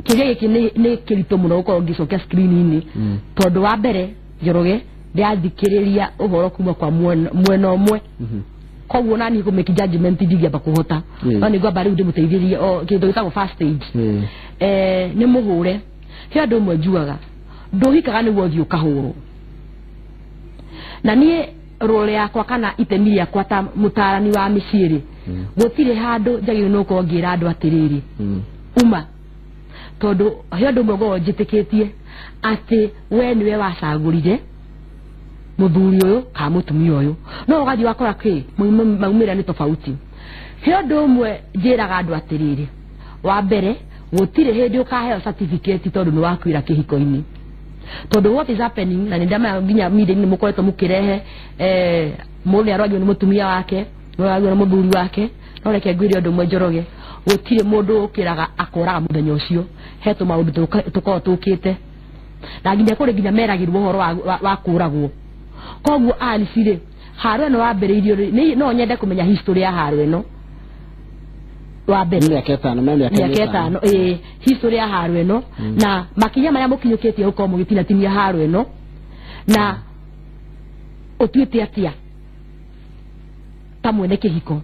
kĩrĩa gĩkĩ nĩ kĩritũ mũno gũkorwo ngĩcokia screen-inĩ, tondũ wa mbere Njoroge ndĩrathikĩrĩria ũhoro kuma kwa mwena ũmwe. Koguo nani kũ make judgment ndingĩamba kũhota, no nĩ ngwamba rĩu ndĩmũteithĩrie o kĩndũ gĩtagwo first stage. Nĩ mũhũre. He andũ ũmwe njugaga ndũhikaga nĩguo ũthiĩ ũkahũrwo. Na niĩ role yakwa kana itemi rĩakwa ta mũtarani wa mĩciĩ rĩ, gũtirĩ handũ njagĩrĩirwo nĩ gũkorwo ngĩra andũ atĩrĩrĩ, uma, tondũ he andũ ũmwe ngoragwo njĩtĩkĩtie atĩ we nĩwe wacagũrire mũthuri ũyũ kana mũtumia ũyũ, no ũgathiĩ wakora kĩ maumĩrĩra nĩ tofauti. He ũndũ ũmwe njĩraga andũ atĩrĩrĩ, wa mbere gũtirĩ hĩndĩ ũkaheo certificate tondũ nĩ wakuĩra kĩhiko-inĩ. Tondũ what is happening, na nĩ ndamenya nginya media-inĩ mũkoretwo mũkĩrehe mũndũ nĩ arwagio nĩ mũtumia wake, nĩ arwagio nĩ mũthuri wake, no reke ngwĩre ũndũ ũmwe Njoroge, gũtirĩ mũndũ ũkĩraga akoraga mũthenya ũcio. He tũmaũndũ tũkoragwo tũkĩte na nginya kũrĩ nginya meragĩrwo ũhoro wa kũragwo. Koguo Alice rĩ, haro ĩno wambĩrĩirio rĩ, no nyende kũmenya history ya haro ĩno. Wa mbere mĩaka ĩtano, mĩaka ĩtano, ĩĩ, history ya haro ĩno na makinya marĩa mũkinyũkĩtie gũkorwo mũgĩtinatinia haro ĩno, na ũtuĩte atĩa ta mwene kĩhiko.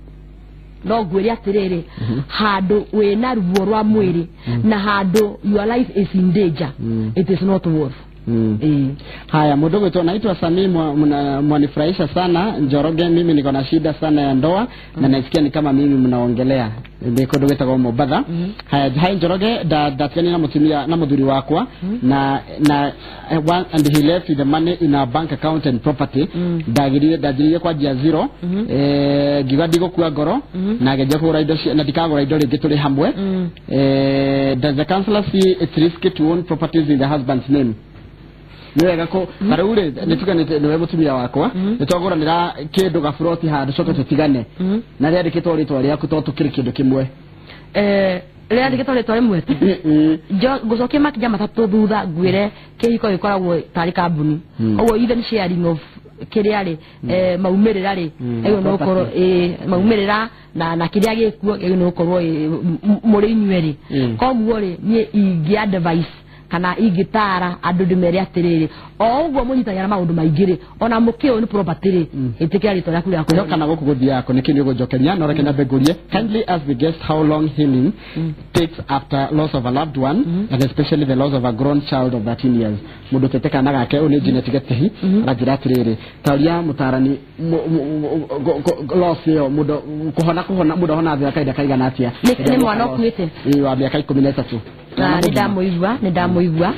No ngwĩre atĩrĩrĩ, handũ wĩna ruo rwa mwĩrĩ na handũ your life is in danger, it is not worth. Haya, mũndũ gwitwo naitwa Sami, mwanifurahisha sana Njoroge, mimi niko na shida sana ya ndoa na naisikia ni kama mimi mnaongelea. Ndi kũndũ gwĩtagwo Mombatha. Haya, hai Njoroge, ndatigania na mũtumia na mũthuri wakwa na and he left with the money in our bank account and property. Ndagiririe kwanjia zero, ngiuga ndigũkua ngoro na ngĩanjia kũgũra indo na ndikagũra indo rĩngĩ tũrĩ hamwe. Does the counselor see it's risky to own properties in the husband's name? Nĩ wega kũ ta rĩu rĩ, nĩ tuge nĩwe mũtumia wakwa, nĩ twagũranĩra kĩndũ gaburoti handũ coke tũtigane, na rĩandĩkĩtwo rĩtwa rĩaku tondũ tũkĩrĩ kĩndũ kĩmwe. Rĩandĩkĩtwo rĩtwa rĩmwe tu. Ngũcokia makinya matatũ thutha ngwĩre kĩhiko gĩkoragwo tarĩ kambuni. Koguo even sharing of kĩrĩa rĩ, maumĩrĩra rĩ, ĩyo no ũkorwo maumĩrĩra na kĩrĩa gĩkuo ĩyo no ũkorwo mũrĩ inyuĩ rĩ. Koguo rĩ, niĩ ingĩ advice kana ingĩtara andũ ndĩmere atĩrĩrĩ, o ũguo mũnyitagĩra maũndũ maingĩ rĩ, ona mũkĩũĩ nĩ property rĩ, ĩtĩkĩra rĩtwa rĩaku rĩa kũheo. Kana gũkũ gũthiĩ yako nĩkĩ nĩ ũgũnjokeria, no reke nyambe ngũrie, kindly ask the guest how long healing takes after loss of a loved one, and especially the loss of a grown child of 13 years. Mũndũ ũtete kana gake, ũyũ nĩ Janet Getihi, aranjĩra atĩrĩrĩ, ta ũria mũtarani loss ĩyo mũndũ kũhona mũndũ ahona thĩ kahinda kaigana atĩa? Nĩ mwana ũkuĩte? Ĩĩ, wa mĩaka 13. Nĩ ndamũigua.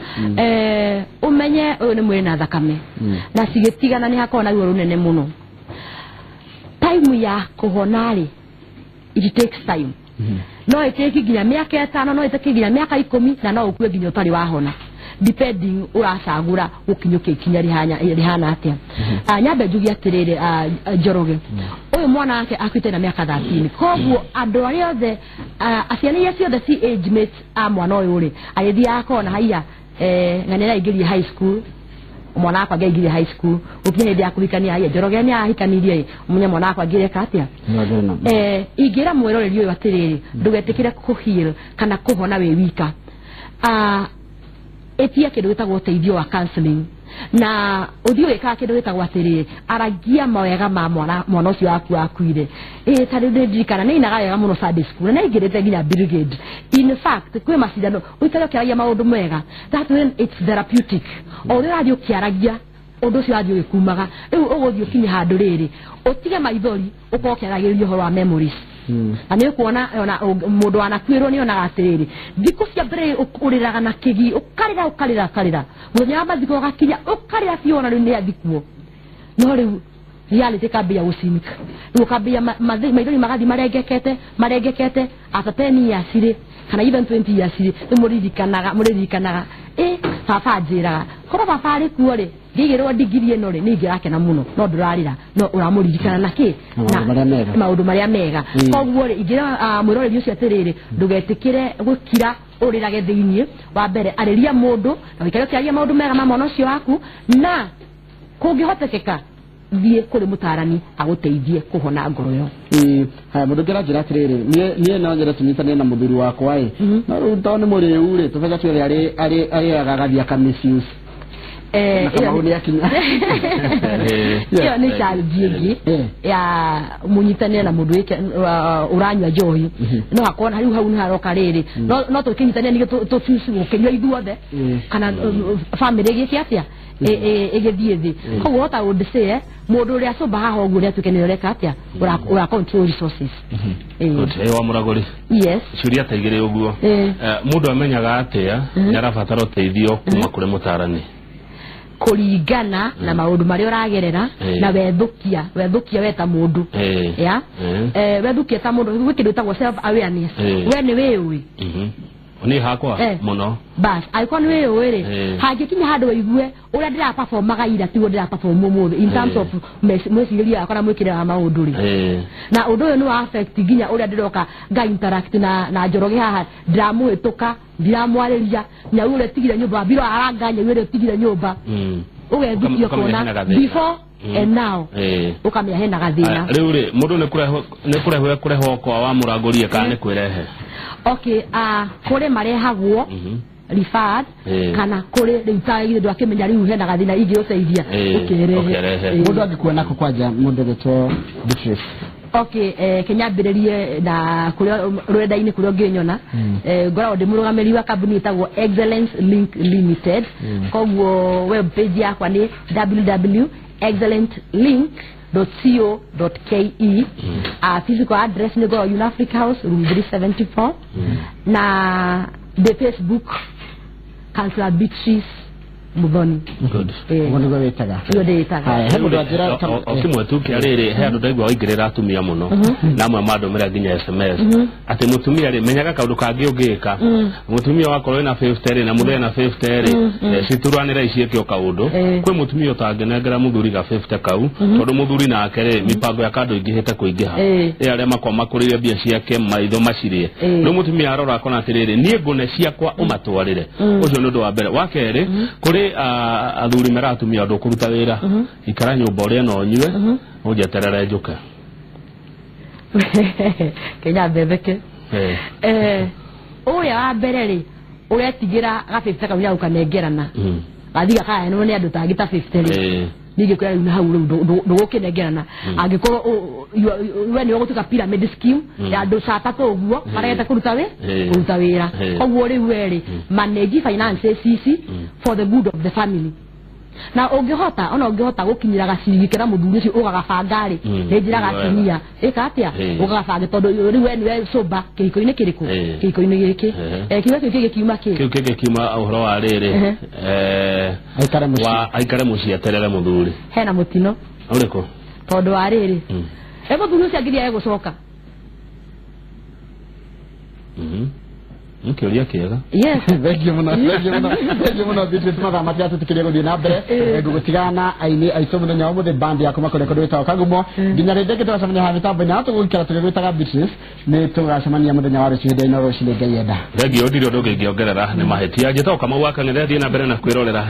Ũmenye ũyũ nĩ mwĩrĩ na thakame, na cigĩtigana nĩ hakoragwo na ruo rũnene mũno. Time ya kũhona rĩ, it takes time. No ĩtĩki nginya mĩaka 5, no ĩtĩki nginya mĩaka 10, na no ũkue nginya ũtarĩ wahona, depending ũracagũra gũkinyũkia ikinya rĩhana atĩa. Nyambe njuge atĩrĩrĩ, Njoroge, ũyũ mwana wake akuĩte na mĩaka 13. Koguo andũ arĩa othe, ciana iria ciothe ci age mates a mwana ũyũ rĩ, agĩthiaga akona haiya, ng'ania nĩaraingĩrire high school, mwana wakwa angĩaingĩrire high school, gũkinya hĩndĩ ya kũhikania, haiya Njoroge nĩarahikanirie, ũmenye mwana wakwa angĩreka atĩa. Ingĩra mwĩroreri ũyũ atĩrĩrĩ, ndũgetĩkĩre kũheal kana kũhona wĩ wika. Ĩtia kĩndũ gĩtagwo ũteithio wa counseling, na ũthiĩ ũgĩkaga kĩndũ gĩtagwo atĩrĩrĩ, aragia mawega ma mwana ũcio waku akuire. Ta rĩu nĩndirikana nĩainaga wega mũno Sunday school, na nĩaingĩrĩte nginya brigade. In fact, kwĩ macindano ũikare ũkĩaragia maũndũ mega, that when it's therapeutic. O ũrĩa ũrathiĩ ũkĩaragia ũndũ ũcio ũrathiĩ ũgĩkumaga, rĩu ũgũthiĩ ũkinye handũ rĩrĩ ũtige maithori, ũkorwo ũkĩaragĩrĩria ũhoro wa memories. Na nĩ ũkuona ona mũndũ wanakuĩrwo nĩ onaga atĩrĩrĩ, thikũ cia mbere ũrĩraga na kĩgi, ũkarĩra ũkarĩra ũkarĩra, mũthenya wa mathiko ũgakinya ũkarĩra biũ, ona rĩu nĩ athikwo. No rĩu reality ĩkambia gũcimika, rĩu ũkambia maithori magathiĩ marengekete after 10 years rĩ, kana even 20 years rĩ, nĩ mũririkanaga baba anjĩraga korwo baba arĩ kuo rĩ, ngĩigĩrwo ndigiri ĩno rĩ, nĩ ingĩrakena mũno, no ndũrarĩra, no ũramũririkana na kĩ? Na maũndũ marĩa mega. Koguo rĩ, ingĩra mwĩroreri ũcio atĩrĩrĩ, ndũgetĩkĩre gũkira ũrĩrage thĩiniĩ. Wa mbere, arĩria mũndũ na ũikare ũkĩaria maũndũ mega ma mwana ũcio waku, na kũngĩhotekeka thiĩ kũrĩ mũtarani agũteithie kũhona ngoro ĩyo. Haya, mũndũ ũngĩ aranjĩra atĩrĩrĩ, niĩ no nyende tũnyitanĩre na mũthuri wakwa ĩ, no rĩu tondũ nĩ mũrĩu rĩ, tũbeca tuothe arĩaga agathiĩ aka misuse. Ĩyo nĩ challenge ĩngĩ ya mũnyitanĩre na mũndũ ũranyua njohi. No hakorwo rĩu hau nĩ haroka rĩrĩ, no tũkĩnyitanĩre ningĩ tũcucu gũkĩnyua ithuothe, kana family ĩgĩke atĩa, ĩgĩthiĩ thĩ. Koguo what I would say, mũndũ ũrĩa acũmba haha ũguo nĩ atuĩke nĩ ũreka atĩa, ũra control resources. Wa Mũragũri, yes, ciũria ta igĩrĩ ũguo, mũndũ amenyaga atĩa nĩ arabatara ũteithio kuma kũrĩ mũtarani? Kũringana na maũndũ marĩa ũragerera na wethukia we ta mũndũ. Ya? Wethukia ta mũndũ gwĩ kĩndũ gĩtagwo self awareness. We nĩ wĩũĩ. Ni hakwa muno. Bas, angĩkorwo nĩ wĩũĩ rĩ, hangĩkinya handũ wĩigue ũrĩa ndĩraperformaga ira tiguo ndĩraperform ũmũthĩ in terms of mwĩcirĩrie wakwa na mwĩkĩre wa maũndũ rĩ. Na ũndũ ũyũ nĩ wa affect nginya ũrĩa ndĩroka nga interact na Njoroge haha, ndiramũhĩtũka, ndiramwarĩria, nyau ũrĩa tigire nyũmba, mbiro aranga nyau ĩrĩa tigire nyũmba. Ũgethukia ũkona before and now. Ũkamenya hena gathĩna. Rĩu rĩ, mũndũ nĩ kũrehwo kũrehwo kwa wa mũrangũrie kana nĩ kwĩrehe? Okay, kũrĩ marehagwo referred kana kũrĩ rĩu ta ithe ndwakĩmenya rĩu hena gathĩna ingĩũteithia ũkĩrehe. Mũndũ angĩkuona kũ kwanja mũndũ ũgĩtwo Beatrice? Okay, kenyambĩrĩrie na kũrĩa rũrenda-inĩ kũrĩa ũngĩnyona. Ngoragwo ndĩ mũrũgamĩrĩri wa kambuni ĩtagwo Excellence Link Limited. Koguo web page yakwa nĩ www.excellentlink.co.ke. Physical address nĩ ngoragwo Unafrica House room 374. Na the Facebook Councillor Beatrice Muthoni. Good. Ũguo nĩguo wĩtaga. Ũguo ndĩĩtaga. Haya, he mũndũ anjĩra O kĩmwe tu kĩa rĩrĩ, he andũ ndaigua waingĩrĩra atumia mũno na amwe mandũmĩra nginya SMS atĩ mũtumia rĩ, menyaga kaũndũ kangĩ ũngĩka. Mũtumia wakorwo ena 50 rĩ na mũthee ena 50 rĩ, cituranĩra iciĩke o kaũndũ. Kwĩ mũtumia ũtangĩnengera mũthuri ga 50 kau, tondũ mũthuri nake rĩ, mĩbango ya kando ingĩhĩte kũingĩha. Ĩ arĩa makwa makũrĩire mbia ciake maitho macirĩe. Rĩu mũtumia arora akona atĩrĩrĩ, niĩ ngũne ciakwa ũmatwarĩre. Ũcio nĩ ũndũ wa mbere. Wa kerĩ, kũrĩ athuri mera atumia ũndũ kũruta wĩra, ikara nyũmba ũrĩe na ũnyue, ũnjeterere njũke. Kenya mbembeke. Ũrĩa wa mbere rĩ, ũretigĩra ga 50 kau nĩagũkanengerana. Gathiĩ gakayanwo nĩ andũ tangĩ ta 50 rĩ. Ningĩ rĩu na hau rĩu ndũgũkĩnengerana. Angĩkorwo we nĩwe ũgũtuĩka pyramid scheme ya andũ ca atatũ ũguo maregete kũruta wĩra. Koguo rĩu we rĩ, manage finances ici for the good of the family. Na ũngĩhota ona ũngĩhota gũkinyĩra gaciringi kĩra mũthuri ũcio ũgagabanga rĩ, nĩ njĩraga atumia ĩka atĩa ũgagabange, tondũ rĩu we nĩwe sober kĩhiko-inĩ kĩrĩkũ? Kĩhiko-inĩ gĩkĩ. Kiugo kĩu kĩngĩ kiuma kĩ? Kĩu kĩngĩ kiuma ũhoro wa rĩrĩ, aikare mũciĩ eterere mũthuri. Hena mũtino. Ũrĩkũ? Tondũ wa rĩrĩ, mũthuri ũcio angĩthiĩ egũcoka. Kĩũria kĩega. Yes. Thank you mũno, thank you mũno, thank you mũno Beatrice. Mathaa matiratũtĩkĩria gũthiĩ na mbere. Ngũgũtigana na aini aitũ mũthenya wa ũmũthĩ, band ya kuma kũrĩa kũndũ gwĩtagwo Kagumo. Nginya rĩngĩ ĩngĩ tũgacemania haha mĩtambo-inĩ, na tũgũikara tũgĩgwĩtaga Beatrice, nĩ tũgacemania mũthenya wa rũciũ hĩndĩ ĩno rũcinĩ Ngai enda. Thengiũ, ndirĩ ũndũ ũngĩ ingĩongerera, nĩ mahĩtia. Njĩtagwo Kamau wa Kang'ethe, thiĩ na mbere na kwĩrorera.